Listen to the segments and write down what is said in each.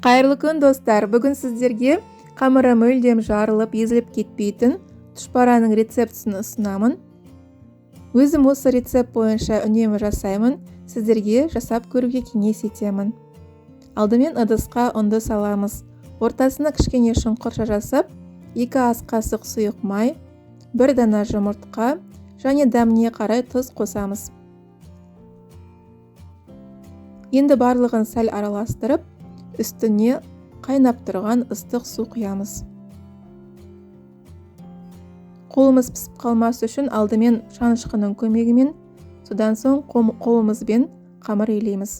Қайырлы күн, достар! Бүгін сіздерге қамыры мүлдем жарылып, езіліп кетпейтін тұшпараның рецептісін ұсынамын. Өзім осы рецепт бойынша үнемі жасаймын, сіздерге жасап көруге кеңес етемін. Алдымен ыдысқа ұнды саламыз. Ортасына кішкене шұңқырша жасап, 2 ас қасық сұйық май, 1 дана жұмыртқа және дәміне қарай тұз қосамыз. Енді барлығын сәл араластырып, үстіне қайнап тұрған ыстық су құямыз. Қолымыз пісіп қалмас үшін алдымен шанышқының көмегімен, содан соң қолымызбен қамыр илейміз.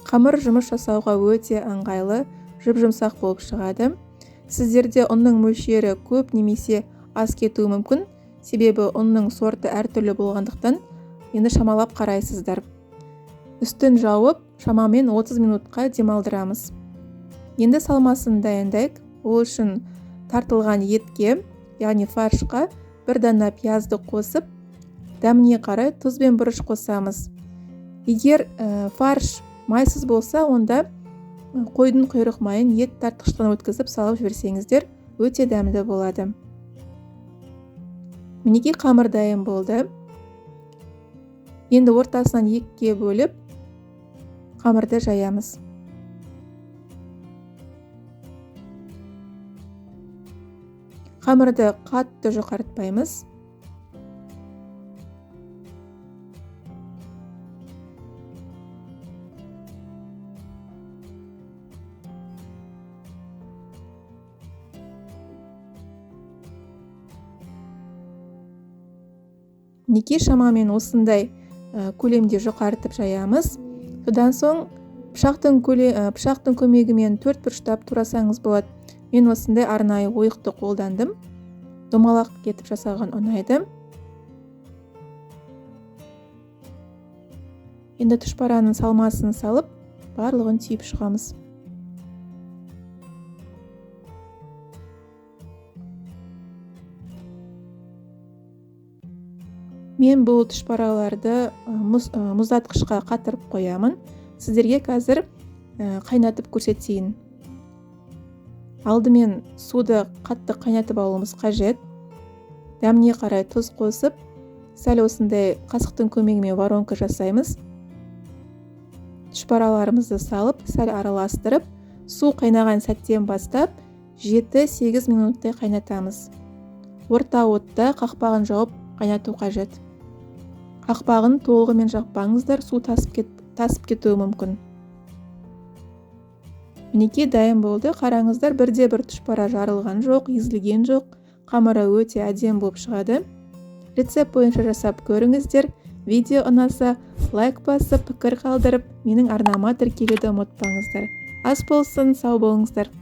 Қамыр жұмыс жасауға өте ыңғайлы, жұп-жұмсақ болып шығады. Сіздерде ұнның мөлшері көп немесе аз кетуі мүмкін, себебі ұнның сорты әртүрлі болғандықтан енді шамалап қарайсыздар. Үстін жауып, шамамен 30 минутқа демалдырамыз. Енді салмасын дайындайық. Ол үшін тартылған етке, яғни фаршқа 1 дана пиязды қосып, дәміне қарай тұз бен бұрыш қосамыз. Егер фарш майсыз болса, онда қойдың құйрық майын ет тартқыштан өткізіп салып жіберсеңіздер, өте дәмді болады. Мінекей қамыр дайын болды. Енді ортасынан екіге бөліп, қамырды жаямыз. Қамырды қатты жұқартпаймыз. Мінекей шамамен осындай көлемде жұқартып жаямыз. Содан соң пышақтың көмегімен төрт бұрыштап турасаңыз болады. Мен осындай арнайы ойықты қолдандым. Домалақ етіп жасаған ұнайды. Енді тұшпараның салмасын салып, барлығын түйіп шығамыз. Мен бұл тұшпараларды мұздатқышқа қатырып қоямын. Сіздерге қазір қайнатып көрсетейін. Алдымен суды қатты қайнатып алуымыз қажет. Дәміне қарай тұз қосып, сәл осындай қасықтың көмегімен воронка жасаймыз. Тұшпараларымызды салып, сәл араластырып, су қайнаған сәттен бастап жеті-сегіз минуттай қайнатамыз. Орта отта қақпағын жауып қайнату қажет. Қақпағын толығымен жаппаңыздар, су тасып кетуі мүмкін. Мінекей дайын болды. Қараңыздар, бірде бір тұшпара жарылған жоқ, езілген жоқ. Қамыры өте әдемі болып шығады. Рецепт бойынша жасап көріңіздер. Видео ұнаса, лайк басып, пікір қалдырып, менің арнама тіркелуді ұмытпаңыздар. Ас болсын, сау болыңыздар.